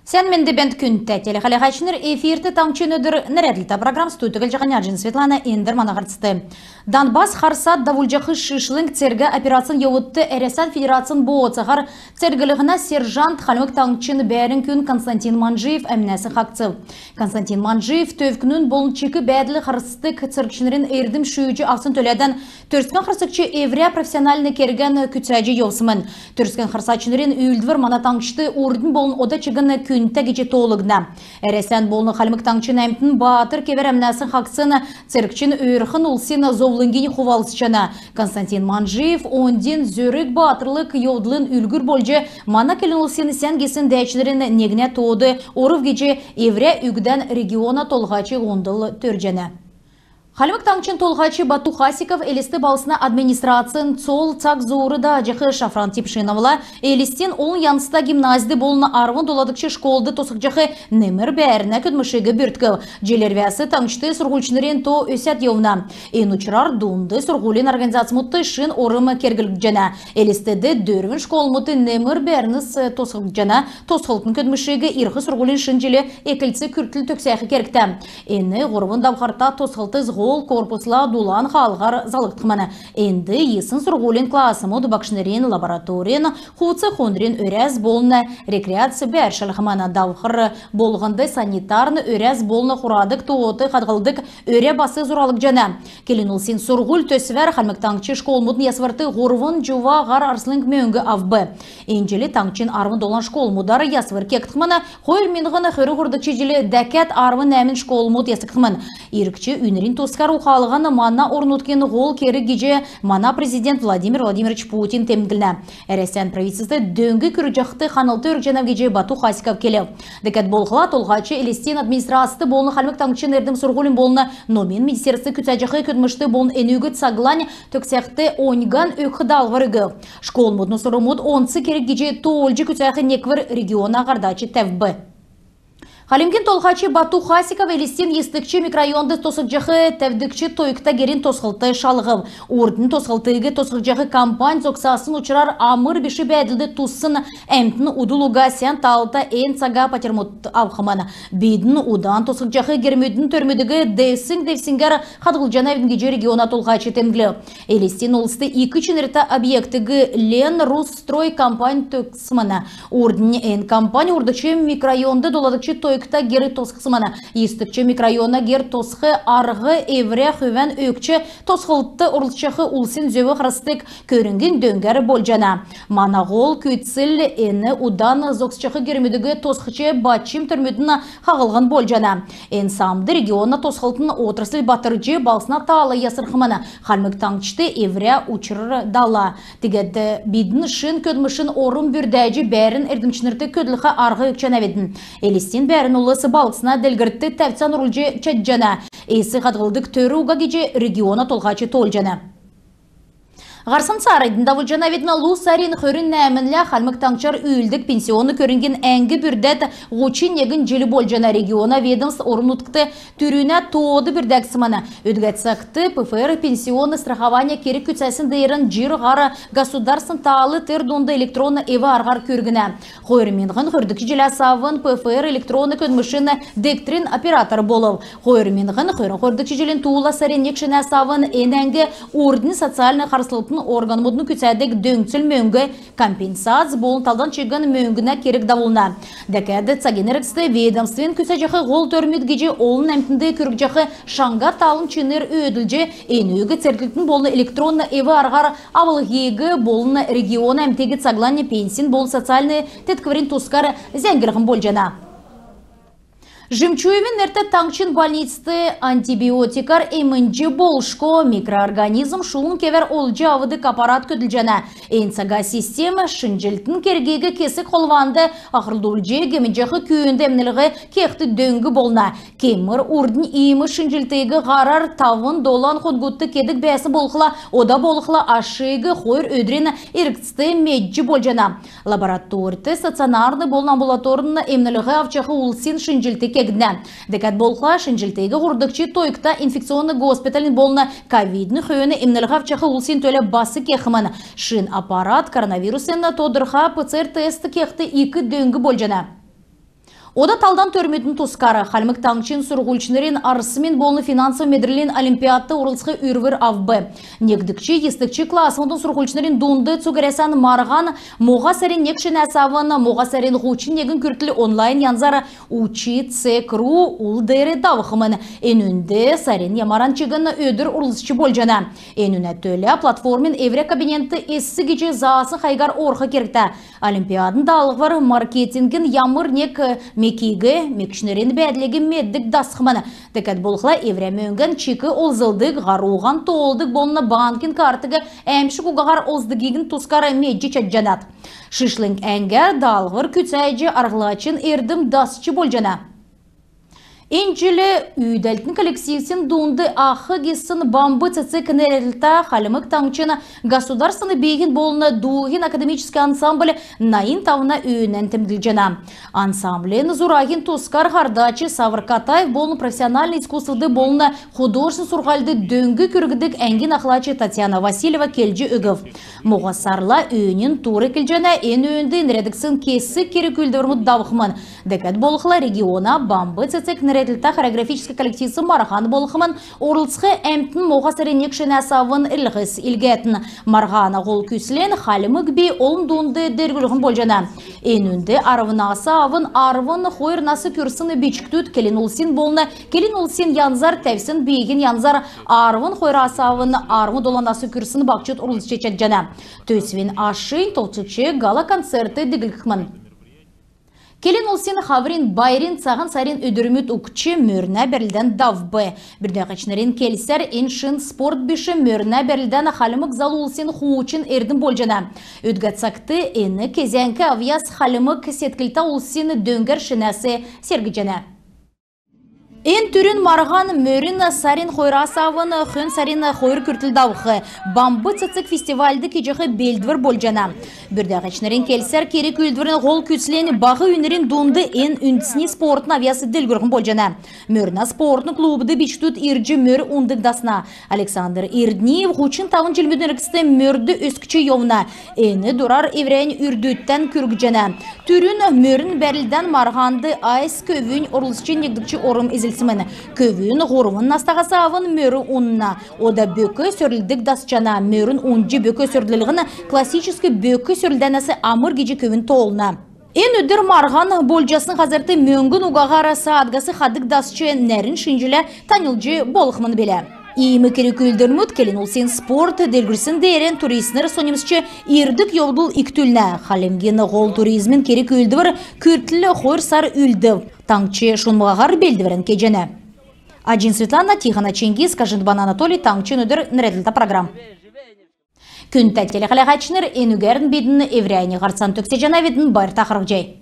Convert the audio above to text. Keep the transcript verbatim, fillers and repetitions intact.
Сән менд бәәнт, күндтә телехәләһәчнр! Эфирт «Таңһчин өдр» нерәдлтә программ. Студьд Җаһанярҗин Светлана. Эндр мана һарцд. Донбасс харсад давулҗах шишлң цергә операцин йовудт Әрәсән Федерацин бооцаһар церглһнә сержант, Хальмг Таңһчин бәәрн күн Константин Манжиев әмнәсн хаһцв. Константин Манжиев төвкнүн болн чик бәәдл харсдг цергчнрин эрдм шүүҗ авсн төләдән Төрскән харсгч эврә профессиональн кергән күцәҗ йовсмн. Төрскән харсачнрин үүлдвр мана таңһчд урднь болн ода чигн күндтә гиҗ тоолгдна. Әрәсән болн Хальмг Таңһчин әмтн баатр кевәр әмнәсн хаһцсн цергчин өөрхн улсин зовлңгинь хувалцҗана. Константин Манжиев оньдин зөрг, баатрлг йовдлын үлгүр болҗ мана келн улсин сән гисн дәәчнрин негнә тоод орв гиҗ эврә үгдән региона толһач һундл төрҗәнә. Хальмг Таңһчин Толһач Бату Хасиков Элст балһсна администрацин цол цаг зуур дааҗах Шафран Тепшиновла Элстин олн янзта гимназьд болн арвн доладгч школд тосхгдҗах немр бәәрнә көдлмшиг бүрткв. Җил ирвәс таңһчд сурһульчнрин то өсәд йовна. Эн учрар дунд сурһулин организацмудт шин орм керглгдҗәнә. Элстд дөрвн школмудт немр бәәрнс тосхгдҗана. Тосхлтын көдлмшиг ирх сурһулин шин җилин эклц күртл төгсәх кергтә. Эн һурвн давхрта тосхлтс һол корпусла дулан хаалһар залһгдхмн. Энд йисн сурһулин классмуд, багшнрин, лабораторин, хувц-хунрин өрәс болн рекреац бәәршлхмн. Давхр болһнд санитарн өрәс болн хурадг тоот хадһлдг өрә бас зуралгдҗана. Келн улсин «Сурһуль» төсвәр Хальмг Таңһч школмудын ясврт һурвн җува һар арслң мөңг авв. Эн җил таңһчин арвн долан школмудар ясвр кегдхмн. Хойр миңһн хөрн һурвдгч җил дәкәд арвн нәәмн школмуд ясгдхмн. Иргч үйнрин тускар ухалһн мана орн-нутгин һол керг гиҗ мана президент Владимир Владимирович Путин темдглнә. Әрәсән правительств дөң күргҗәхд ханлт өргҗәнәв гиҗ Бату Хасиков келв. Дәкәд болхла Толһач Элстин администрацд болн Хальмг Таңһчин эрдм-сурһулин болн номин министерствд күцәҗәх көдлмшт болн энүг цаглань төгсәхд оньган өгх даалһвр өгв. Школмудын сурврмуд онц керг гиҗ тоолҗ күцәх неквр региона һардач тәвв. Хальмгин Толһач Бату Хасиков Элстин йисдгч микрорайонд тосхгдҗах тавдгч тойгта герин тосхлт шалһв. Урднь тосхлтыг тосхҗах компань зогсасн учрар амр биш бәәдлд туссн әмтн удл уга сән таалта эн цага патьрмуд авхмн. Бидн удан тосхгдҗах гермүдин төрмүдиг девсң девсңгәр хадһлҗанавидн гиҗ региона толһач темдглв. Элстин улст ик чинртә объектиг «Ленрустрой» компань төгсәсмн. Урднь эн компань һурвдгч микрорайонд доладгч тойгта гер тосхсмн. Йисдгч микрорайона гер тосх арһ эврә хөвән өгч, тосхлтд орлцҗах улсин зөв харсдг көрңгин дөңгәр болҗана. Мана һол күцл эн удан зогсҗах гермүдиг тосхҗ, бачм төрмүдин хаһллһн болҗана. Эн саамд региона тосхлтын отрасль батрҗ, балһсна таал ясрхмн. Хальмг Таңһчд эврә учр дала. Тегәд бидн шин көдлмшин орм бүрдәҗ, бәәрн эрдмчнрт көдлх арһ өгчәнәвидн. Элстин бәәрн улс балһсна делгрлтд тәвцән орулҗ чадҗана. Эс хадһлдг төр уга гиҗ региона толһач тоолҗана. Һарсн цааранднь давулҗанавидн. Лу сарин хөрн нәәмнлә Хальмг Таңһчар үүлддг Пенсионн көрңгин әңг бүрдәд һучн негн җил болҗана. Региона ведомств орн-нутгт түрүнә тоод бүрдәгдсмн. Өдгә цагт ПФР пенсионн страхования керг күцәсн деерән җир һар государствин таал, тер дунд электронн эв-арһар күргнә. Хойр миңһн хөрдгч җиләс авн ПФР электронн көдлмшин дегтрин оператор болв. Хойр миңһн хөрн хойрдгч җилин туула сарин нег шинәс авн эн әңг урднь социальн харслтын органмудын күцәдг дөңцл мөңг, компенсац болн талдан чигн мөңгнә керг давулна. Дәкәд цагин эргцд ведомствин күцәҗәх һол төрмүд гиҗ олн әмтнд күргҗәх шаңһа талын чинр өөдлүлҗ, энүг церглтин болн электронн эв-арһар авлһиг болн региона әмтиг цаглань пенсин болн социальн теткврин тускар зәңглһн болҗана. Жемчуевин нертә таңһчин больницд антибиотикар эмнҗ болшго микроорганизм шулун кевәр олҗ авдг аппарат көдлҗәнә. Эн цага систем шинҗллтин кергиг кесг холванд ахрдулҗ, гемнҗәх күүнд эмнлһ кехд дөң болна. Кемр урднь иим шинҗллтиг һарар тавн-долан хонгудт кедг бәәсн болхла, ода болхла ашиг хойр өдрин эргцд медҗ болҗана. Лабораторьт стационарн болн амбулаторн эмнлһ авчах улсин шинҗллт кегднә. Дәкәд болхла шинҗллтиг һурвдгч тойгта инфекционн госпитальн болн ковидин хөөн эмнлһ авчах улсин төлә бас кехмн. Шин аппарат коронавирусин тодрха ПЦР-тест кехд ик дөң болҗана. Ода талдан төрмүдин тускар. Хальмг Таңһчин сурһульчнрин арсмин болн финансов медрлин олимпиадт орлцх үрвр авв. Негдгч, йисдгч классмудын сурһульчнрин дунд цуг Әрәсән марһан моһа сарин нег шинәс авн моһа сарин һучн негн күртл онлайн янзар Учи цег ру ул деер давхмн. Энүнд сарин ямаран чигн өдр орлцҗ болҗана. Энүнә төлә платформин эврә кабинетд эс гиҗ заасн хайгар орх кергтә. Олимпиадын даалһвр маркетингин ямр нег мекиг, мекчнрин бәәдлиг меддг дасхмн. Дәкәд болхла эврә мөңгән чик олзлдг, һаруһан тоолдг болн банкин картыг әәмшг угаһар олзлдгин тускар медҗ чадҗанат. Шишлң әңгәр даалһвр күцәҗ, арһлачин эрдм дасч болҗана. Эн җил үүдәлтин коллективсин дунд «Ах» гисн «Бамб цецг» нерәдлтә Хальмг Таңһчин государственн бииһин болн дууһин академическ ансамбль найн тавна өөнән темдглҗәнә. Ансамблин зураһин тускар һардач Савр Катаев болн профессиональн искусствд болн художественн сурһульд дөң күргдг әңгин ахлач Татьяна Васильева келҗ өгв. Моһа сарла өөнин тур эклҗәнә. Эн өөнд нерәдгдсн кесг керг-үүлдврмүд давхмн. Дәкәд болхла региона «Бамб цецг» нерәдлтә хореографическ коллективсин марһан болхмн. Орлцх әмтн моһа сарин нег шинәс авн эрлһс илгәтн. Марһана һол күслнь хальмг би олн дунд делгрүлһн болҗана. Энүнд арвнас авн арвн хойр нас күрсн бичкдүд келн улсин болн келн улсин янзар тәвсн бииһин янзар, арвн хойрас авн арвн долан нас күрсн баһчуд орлцҗ чадҗана. Төсвин ашинь товчлгч гала-концертд диглгдхмн. Келн улсин хаврин байрин Цаһан сарин өдрмүд угтҗ, мөрнә бәрлдән давв. Бүрдәһәчнрин келсәр, эн шин спорт биш, мөрнә бәрлдән хальмг залу улсин хуучн эрдм болҗана. Өдгә цагт эн кезәңк авъяс хальмг седклтә улсин дөңгәр шинәс сергҗәнә. Эн түрүн марһан мөрн сарин хойрас авн хөн сарин хойр күртл давх «Бамб цецг» фестивальд кеҗәх белдвр болҗана. Бүрдәһәчнрин келсәр, керг-үүлдврин һол күслнь баһ үйнрин дунд эн үндсн спортын авъяс делгрүлһн болҗана. Мөрнә спортын клубд бичкдүд ирҗ мөр ундг дасна. Александр Ирдниев һучн тавн җилмүдин эргцд мөрд өскҗ йовна. Эн дурар эврәннь үрдүдтән күргҗәнә. Түрүн мөрн бәрлдән марһанд айс көвүнь орлцҗ негдгч орм эзлсмн. Көвүн һурвн настаһас авн мөр унна. Ода бөк сөрлдг дасчана. Мөрн унҗ бөк сөрлдлһн классическ бөк сөрлдәнәс амр гиҗ көвүн тоолна. Эн өдр марһан болҗасн һазрт мөңгн угаһар саадгас хадг дасч, нәрн шинҗлә таньлдҗ болхмн билә. Иим керг-үүлдврмүд келн улсин спорт делгрүлсн деерән туристнр соньмсч ирдг йовдл икдүлнә. Хальмгин һол туризмин керг-үүлдвр күртл хойр сар үлдв. Таңһч шунмһаһар белдврән кеҗәнә. Аҗин Светлана, Тихона Чингис, Кажинбан Анатолий, «Таңһчин өдр» нерәдлтә программ. Күндтә телехәләһәчнр, энүгәрн бидн эврәннь һарцан төгсәҗәнәвидн. Байрта харһцхай.